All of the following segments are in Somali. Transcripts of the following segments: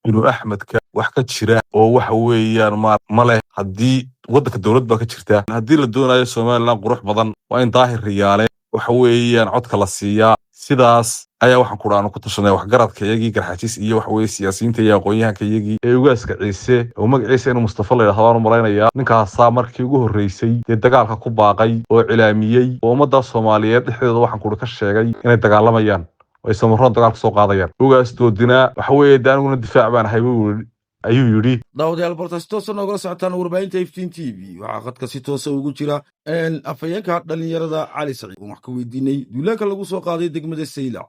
Binu Axmedka wax ka jira oo waxa weeyaan ma leh. Haddii waddanka dowlad baa ka jirta, haddii la doonayo Somaliland qurux badan, waa in Daahir Riyaale waxa weeyaan codka la siiyaa. Sidaas ayaa waxaan ku dhaanu ku tashanay waxgaradka iyagii Garxajis iyo waxa weeye siyaasiyiinta iyo aqoon-yahanka iyagii ee Ugaaska Ciise, oo magaciisa inuu Mustafa la yidhahdo aan u malaynayaa. Ninkaasaa markii ugu horreysay dee dagaalka ku baaqay oo cilaamiyey oo ummadda Soomaaliyeed dhexdeeda waxaan kuhi ka sheegay inay dagaalamayaan oo ay Samaroon dagaal kasoo qaadayaan. Ugaas Doodinaa waxa weeye de aniguna difaac baan ahay buu yidhi, ayuu yidhi. Daawadayaal, barta si toosa noogala socotaan warbaahinta Iftiin TV. Waxaa khadka si toosa ugu jira afhayeenka dhallinyarada Cali Saciid, oon wax ka weydiinay duulaanka lagu soo qaaday degmada Saylac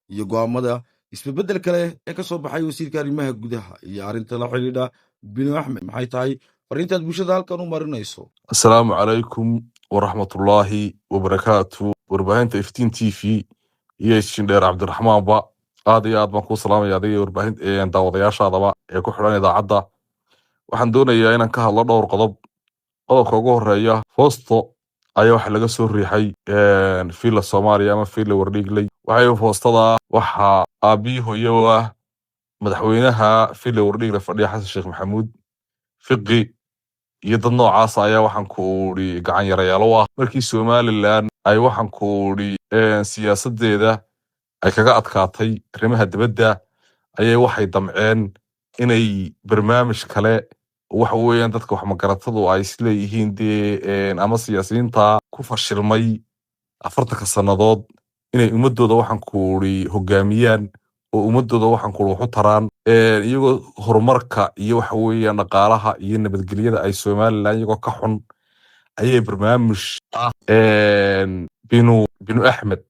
iyo go'aamada isbedbedelka leh ee ka soo baxay wasiirka arrimaha gudaha iyo arrinta la xidhiidha Binu Axmed. Maxay tahay fariintaad bulshada halkan u marinayso? Asalaamu calaykum waraxmatullaahi wabarakaatu. Warbaahinta Iftiin TV iyo Ishindheer Cabdiraxmaanba, aad iyo aad baan kuu salaamaya adiga iyo warbaahin daawadayaashaadaba ee ku xidhan idaacadda. Waxaan doonayaa inaan ka hadlo dhowr qodob. Qodobka ugu horeeya, foosto ayaa waxa laga soo riixay Villa Soomaaliya ama Villa Wardhiigley. Waxay foostada waxaa aabbihii hooyo u ah madaxweynaha Villa Wardhiigle fadhiya, Xasan Sheekh Maxamuud. Fiqi iyo dad noocaas ayaa waxaan ku idhi gacan yarayaalo u ah. Markii Somaliland ay waxaan ku idhi siyaasadeeda ay kaga adkaatay arrimaha dibadda, ayay waxay damceen inay barnaamij kale, waxa weeyaan dadka wax magaratadu ay isleeyihiin dee ama siyaasiyiinta ku fashilmay 40-ka sannadood inay ummadooda waxaan ku idhi hogaamiyaan oo ummadooda waxaan ku idhi wax u taraan, iyagoo horumarka iyo waxa weeyaan dhaqaalaha iyo nabadgelyada ay Somaliland iyagoo ka xun, ayay barnaamij ah Binu Axmed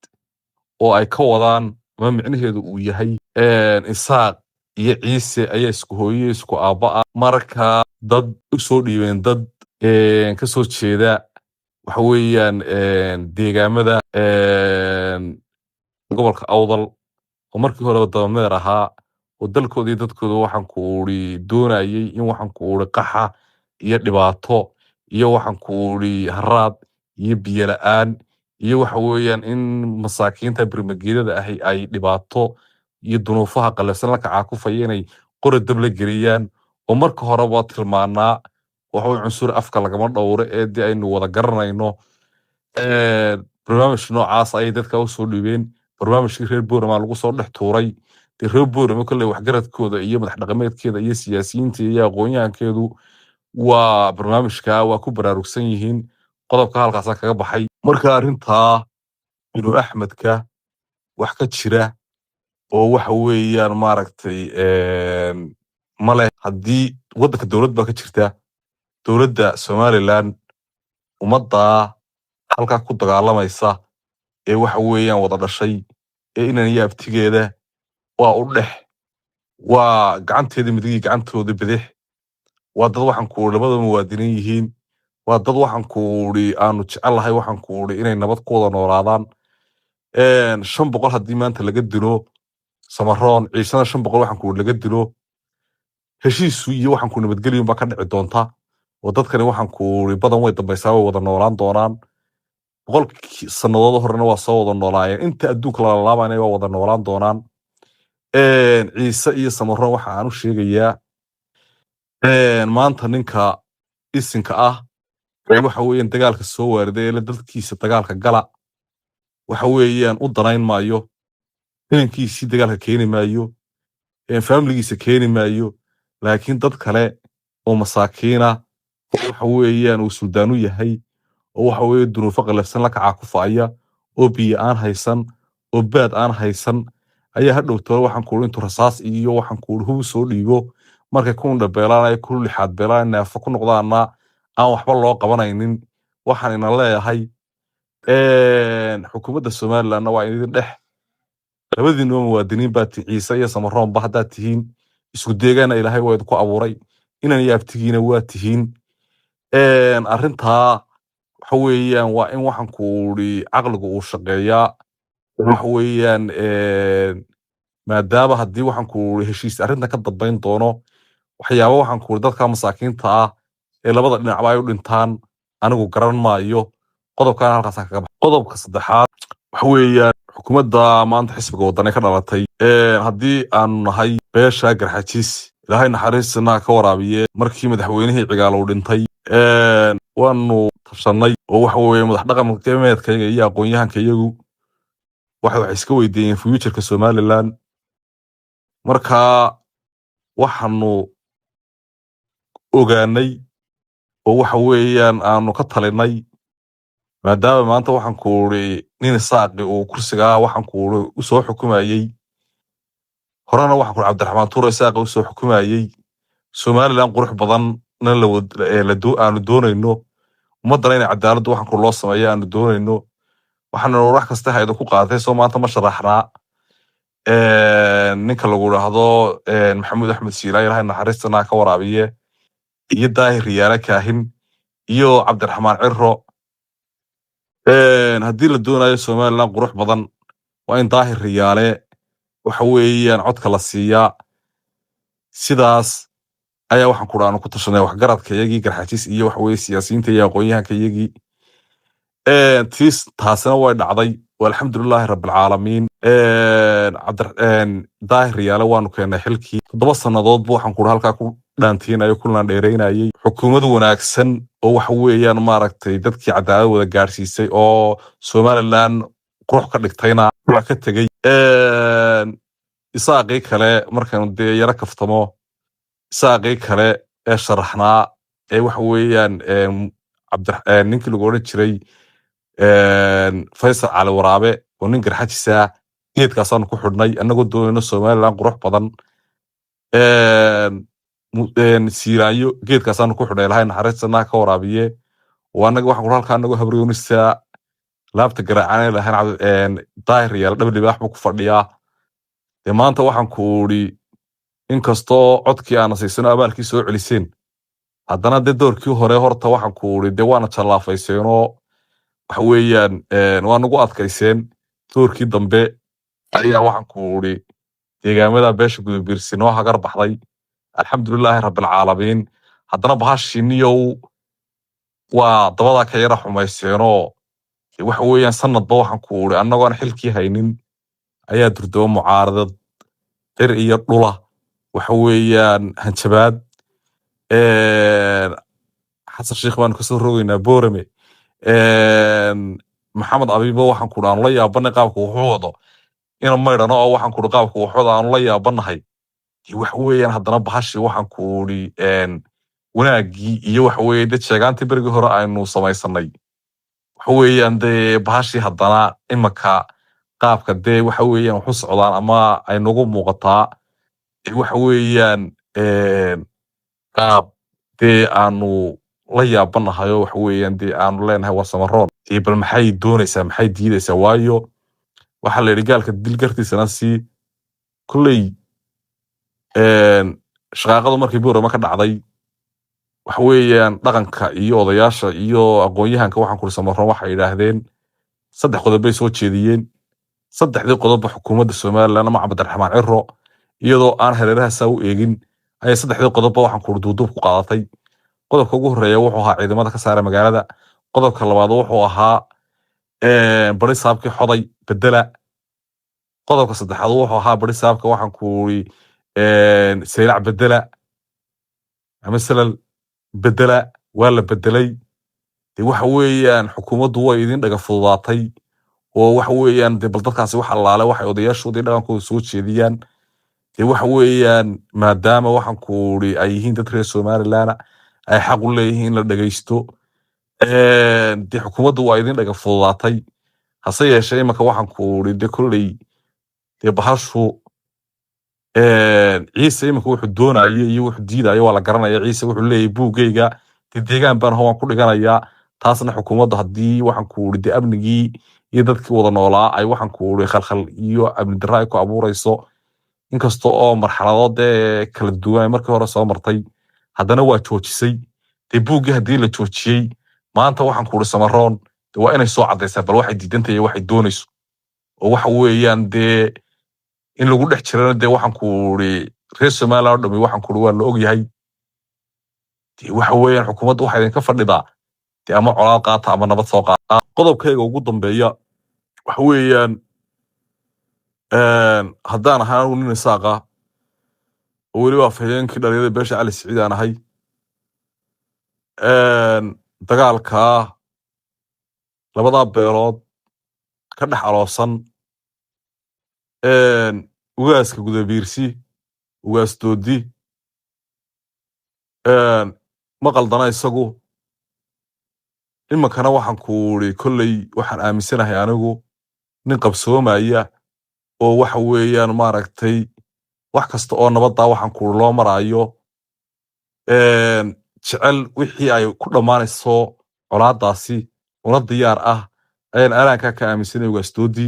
oo ay ka wadaan ama micnaheedu uu yahay Isaaq iyo Ciise ayaa isku hooye isku aabba ah. Marka dad u soo dhiibeen, dad ka soo jeeda waxa weeyaan deegaamada gobolka Awdal oo markii horeba dabameer ahaa oo dalkooda iyo dadkooda waxaan ku uri doonayay in waxaan ku uri qaxa iyo dhibaato iyo waxaan ku uri haraad iyo biyo la'aan iyo waxa weeyaan in masaakiinta birmageedada ahi ay dhibaato iyo dunuufaha qallafsan la kacaakufaya inay qori dab la geliyaan, oo marka horeba tilmaanaa waxa weye cunsur afka lagama dhowro ee dee aynu wada garanayno. Barnaamij noocaas ayay dadka usoo dhiibeen. Barnaamijkii reer Boorama lagu soo dhex tuuray. Dee reer Boorama kolley waxgaradkooda iyo madax dhaqameedkeeda iyo siyaasiyiinta iyo aqoon-yahankeedu waa barnaamijka waa ku baraarugsan yihiin. Qodobka halkaasaa kaga baxay. Marka arrintaa Binu Axmedka wax ka jira oo waxa weeyaan maaragtay ma leh. Haddii waddanka dowlad baa ka jirta, dowladda Somaliland ummaddaa halkaa ku dagaalamaysa ee waxa weeyaan wada dhashay ee inan iyo abtigeeda waa u dhex, waa gacanteeda midig iyo gacantooda bidix. Waa dad waxaan ku labada muwaadiniin yihiin. Waa dad waxaan ku uri aanu jecelahay waxaan ku uri inay nabad ku wada noolaadaan. 500 haddii maanta laga dilo Samaroon, Ciisena 500 waxaan ku uri laga dilo, heshiisu iyo waxaan ku nabadgelyun baa ka dhici doonta oo dadkani waxaan ku uri badan way dambaysaa, way wada noolaan doonaan. 100 sannadood horena waa soo wada noolaayeen, inta adduunka lalaabanaya waa wada noolaan doonaan. Ciise iyo Samaroon waxa aan u sheegayaa, maanta ninka isinka ah ee waxa weeyaan dagaalka soo waariday ee dadkiisa dagaalka gala, waxa weeyaan u danayn maayo, inankiisii dagaalka keeni maayo, faamiligiisa keeni maayo, laakiin dad kale oo masaakiina oo waxa weeyaan uu suldaan u yahay oo waxa weeye dunuufo qallafsan la kacaa kufaya oo biyo aan haysan oo baad aan haysan ayaa hadhowto waxaan kuuri intuu rasaas iyo waxaan kuuri hub soo dhiibo, markay ku indhabeelaan ay ku lixaad beelaan, naafo ku noqdaana, aan waxba loo qabanaynin. Waxaan ina leeyahay, xukuumadda Somalilandna waa idin dhex. Labadiinuba muwaadiniin baa tihiin, Ciise iyo Samaroonba haddaad tihiin, isku deegaana Ilaahay waa idinku abuuray, inan iyo abtigiina waa tihiin. Arrintaa waxa weeyaan waa in waxaan kuuri caqligu uu shaqeeyaa. Waxa weeyaan maadaama haddii waxaan kuuri heshiis arrintan ka dambayn doono, waxyaaba waxaan kuuri dadka masaakiinta ah ee labada dhinacba ay u dhintaan anigu garan maayo. Qodobkan halkaasaan kaga baxay. Qodobka saddexaad waxa weeyaan xukuumadda maanta xisbiga Wadani ka dhalatay, haddii aanu nahay beesha Garxajis Ilaahay naxariisana ka waraabiye. Markii madaxweynihii Cigaal uu dhintay, waanu tashanay oo waxa weeye madax dhaqameedkayaga iyo aqoon-yahanka iyagu waxay iska weydiiyeen future-ka Somaliland. Markaa waxaanu ogaanay oo waxa weeyaan aanu ka talinay, maadaama maanta waxaan ku uri nin Isaaqi uu kursigaa waxaan ku uri usoo xukumayey, horena waxaan ku uri Cabdiraxmaan Tuure Isaaqi usoo xukumayey, Somaliland qurux badanna aanu doonayno, ummaddana inay cadaaladdu waxaan ku loo sameeyo aanu doonayno, waxaanu wax kasta haydo ku qaadatay. Soo maanta ma sharaxnaa ninka lagu idhaahdo Maxamuud Axmed Siilaa, Ilahay naxariistana ka waraabiye, iyo Daahir Riyaale Kaahin iyo Cabdiraxmaan Ciro. Haddii la doonayo Somaliland qurux badan, waa in Daahir Riyaale waxa weeyaan codka la siiyaa. Sidaas ayaa waxaan ku dhaanu ku tashanay waxgaradka iyagii Garxajis iyo waxa weeye siyaasiyiinta iyo aqoon-yahanka iyagii. Tiis taasina way dhacday, alxamdulilaahi rabbilcaalamiin. Daahir Riyaale waanu keennay xilkii. 7 sannadoodba waxaan ku halkaa ku dhaantiinayo, ku laandheeraynayay xukuumad wanaagsan oo waxa weeyaan maaragtay dadkii cadaalad wada gaadhsiisay oo Somaliland qurux ka dhigtayna waa ka tegey. Isaaqii kale markaanu dee yaro kaftamo, Isaaqii kale ee sharaxnaa ee waxa weeyaan ninkii lagu odhan jiray Faysal Cali Waraabe oo nin Garxajisa, geedkaasaanu ku xidhnay annagoo doonayno Somaliland qurux badan. Siiraanyo geedkaasaanu ku xidhnay, Ilahay naxariistana ka waraabiye, oo annaga waxaan ku halkaa annagoo Habaryoonista laabta garaacana lahayn Daahir Yaal dhab libaax buu ku fadhiyaa. Dee maanta waxaan ku uri inkastoo codkii aana siisano abaalkii soo celiseen, haddana dee doorkii hore horta waxaan ku uri dee waana jallaafayseenoo waxa weeyaan waa nagu adkayseen. Doorkii dambe ayaa waxaan ku uri deegaamada beesha Gudabiirsi noo hagar baxday, alxamdulilaahi rabbilcaalamiin. Haddana bahashiniyow waa dabadaa ka yara xumayseenoo waxa weeyaan sanadba waxaan ku uri annagoon xilkii haynin ayaa durdaba mucaaradad cir iyo dhula, waxa weeyaan hanjabaad, Xasan Sheikh baanu kasoo rogaynaa Boorame, Maxamed Abiibo waxaan ku aanu la yaabanay qaabka wuxuu wado ina maydhano, oo waxaan ku qaabka wuxuu wado aanu la yaabanahay. Waxa weeyaan haddana bahashi waxaan ku uri wanaaggii iyo waxa weeye dad sheegaantii berigii hore aynu samaysanay, waxa weeyaan dee bahashii haddana imaka qaabka dee waxa weeyaan waxu socdaan ama ay nagu muuqataa, waxa weeyaan qaab dee aanu la yaabanahayo, waxa weeyaan dee aanu leenahay waa Samaroon dee bal maxay doonaysaa, maxay diidaysaa? Waayo waxaa la yidhi gaalka dil gartiisana sii. Kolley shaqaaqadu markii Boorama ka dhacday, waxa weeyaan dhaqanka iyo odayaasha iyo aqoon-yahanka waxaan kuri Samaroon waxay yidhaahdeen saddex qodob bay soo jeediyeen. Saddexdii qodobba xukuumadda Somaliland ama Cabdiraxmaan Ciro, iyadoo aan hareeraha saa u eegin, ayay saddexdii qodobba waxaan kuri duuduub ku qaadatay. Qodobka ugu horreeya wuxuu ahaa ciidamada ka saara magaalada. Qodobka labaad wuxuu ahaa bari saabkii xoday bedela. Qodobka saddexaad wuxuu ahaa bari saabka waxaan ku uri Saylac bedela ama Salal bedela. Waa la bedelay. De waxa weeyaan xukuumaddu way idin dhaga fududaatay oo waxa weeyaan de bal dadkaasi wax allaale waxay odayaashoodii dhaqankooda soo jeediyaan, de waxa weeyaan maadaama waxaan ku uri ay yihiin dad reer Somaliland, ay xaq u leeyihiin in la dhegeysto. De xukuumaddu waa idin dhaga fududaatay. Hase yeeshee imika waxaan ku uri de kolley dee bahashu Ciise imika wuxuu doonayo iyo wuxuu diidayo waa la garanaya. Ciise wuxuu leeyahay buuggayga dee deegaan baan waan ku dhiganayaa. Taasna xukuumaddu haddii waxaan ku uri dee amnigii iyo dadkii wada noolaa ay waxaan ku uri khalkhal iyo amni darro ay ku abuurayso, inkasta oo marxalado dee kala duwan ay markii hore soo martay, haddana waa joojisay. Dee buuggii haddii la joojiyey, maanta waxaan ku uri Samaroon dee waa inay soo caddaysaa bal waxay diidantahay iyo waxay doonayso, oo waxa weeyaan dee in lagu dhex jirana dee waxaan ku uri reer Somaliland oo dhami waxaan ku uri waa la ogyahay. Dee waxa weeyaan xukuumadda waxaa idinka fadhidaa dee ama colaad qaata ama nabad soo qaata. Qodobkayga ugu dambeeya waxa weeyaan, haddaan ahay anigu nin Isaaqa Oo weliba afhayeenkii dhalinyarada beesha Cali Siciid aan ahay. Dagaalkaa labadaa beelood ka dhex aloosan, ugaaska Gudabiirsi, Ugaas Doodi, ma qaldana isagu. Iminkana waxaan ku uri, kolley waxaan aaminsanahay anigu nin qabsoomaya oo waxa weeyaan maaragtay wax kasta oo nabaddaa waxaan ku uri loo maraayo, jecel wixii ay ku dhammaanayso colaadaasi una diyaar ah ayaan aalaankaa ka aaminsanay Ugaas Doodi.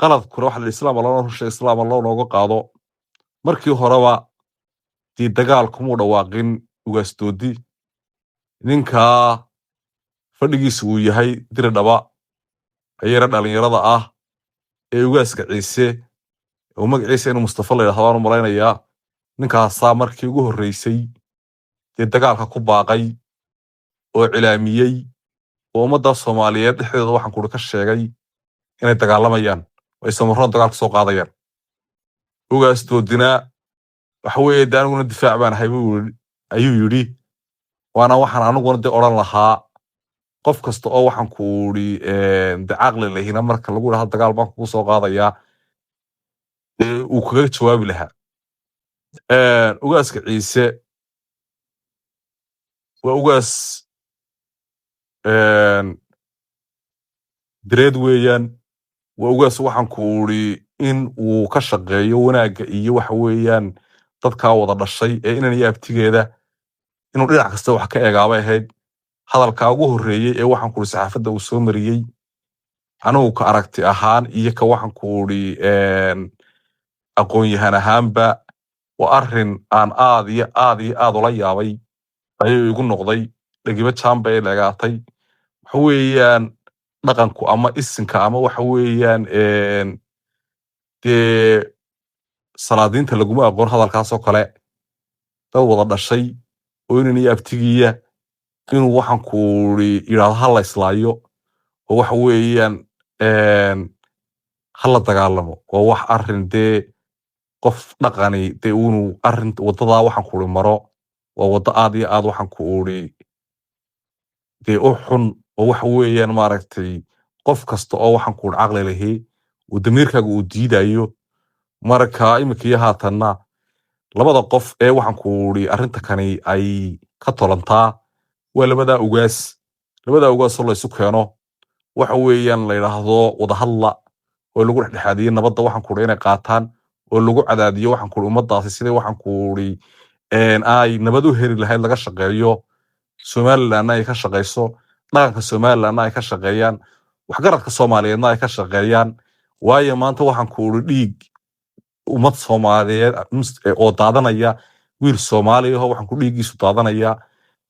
Qaladkuna waxa la yidhi, islaam alloo rusha, islaam alloo nooga qaado. Markii horeba dee dagaal kumuu dhawaaqin Ugaas Doodi. Ninkaa fadhigiisu uu yahay Diridhaba, ayara dhalinyarada ah ee ugaaska Ciise oo magaciisa inuu Mustafa la yidhahdo baan u malaynayaa, ninkaasaa markii ugu horreysay dee dagaalka ku baaqay oo cilaamiyey oo ummadda Soomaaliyeed dhexdeeda waxaan kuri ka sheegay inay dagaalamayaan oo ay Samaroon dagaal ka soo qaadayaan. Ugaas Doodina waxa weeye de aniguna difaac baan ahay buu ayuu yidhi, waana waxaan aniguna de odhan lahaa qof kasta oo waxaan ku uri de caqli lehina marka lagu idhahdo dagaal baan kugu soo qaadayaa, dee uu kaga jawaabi lahaa. Ugaaska Ciise waa ugaas direed weeyaan. Waa ugaas waxaan ku uri in uu ka shaqeeyo wanaagga iyo waxa weeyaan dadkaa wada dhashay ee inan iyo abtigeeda inuu dhinac kasta wax ka eegaabay ahayd. Hadalkaa ugu horreeyey ee waxaan ku uri saxaafadda uu soo mariyey, anigu ka aragti ahaan iyo ka waxaan ku uri aqoon-yahan ahaanba, waa arrin aan aad iyo aad iyo aad ula yaabay ayuu igu noqday. Dhagiba jaan bay leegaatay. Waxa weeyaan dhaqanku ama isinka ama waxa weeyaan dee salaadiinta laguma aqoon hadalkaasoo kale. Dad wada dhashay oo inan iyo abtigiya inuu waxaan ku uri yidhaahdo ha la islaayo oo waxa weeyaan ha la dagaalamo, waa wax arrin dee qof dhaqani dee unu arrin wadadaa waxaan ku uri maro, waa waddo aad iyo aad waxaan ku uri dee u xun oo waxa weeyaan maaragtay qof kasta oo waxaan ku uri caqli lahi uu damiirkaaga uu diidayo. Marka iminka iyo haatanna labada qof ee waxaan ku uri arrinta kani ay ka tolantaa waa labadaa ugaas. Labadaa ugaasoo laysu keeno, waxa weeyaan la yidhaahdo wadahadla oo lagu dhexdhexaadiyo nabadda waxaan ku uri inay qaataan oo lagu cadaadiyo waxaan ku uri ummaddaasi sidai waxaan ku uri ay nabad u heli lahayd laga shaqeeyo, Somalilandna ay ka shaqeyso, dhaqanka Somalilandna ay ka shaqeeyaan, waxgaradka Soomaaliyeedna ay ka shaqeeyaan. Waayo maanta waxaan ku uri dhiig ummad Soomaaliyeed oo daadanaya, wiil Soomaali ahoo waxaan ku dhiiggiisu daadanaya,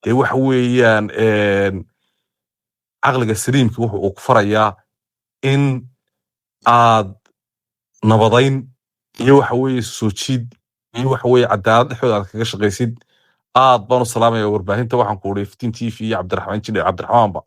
dee waxa weeyaan caqliga saliimka wuxuu uu ku farayaa in aad nabadayn iyo waxa weeye soo jiid iyo waxa weeye cadaalad dhexdooda aad kaga shaqaysid. Aad baan u salaamaya warbaahinta waxaan ku uri Iftiin TV iyo Cabdiraxmaan Jidhe, Cabdiraxmaanba.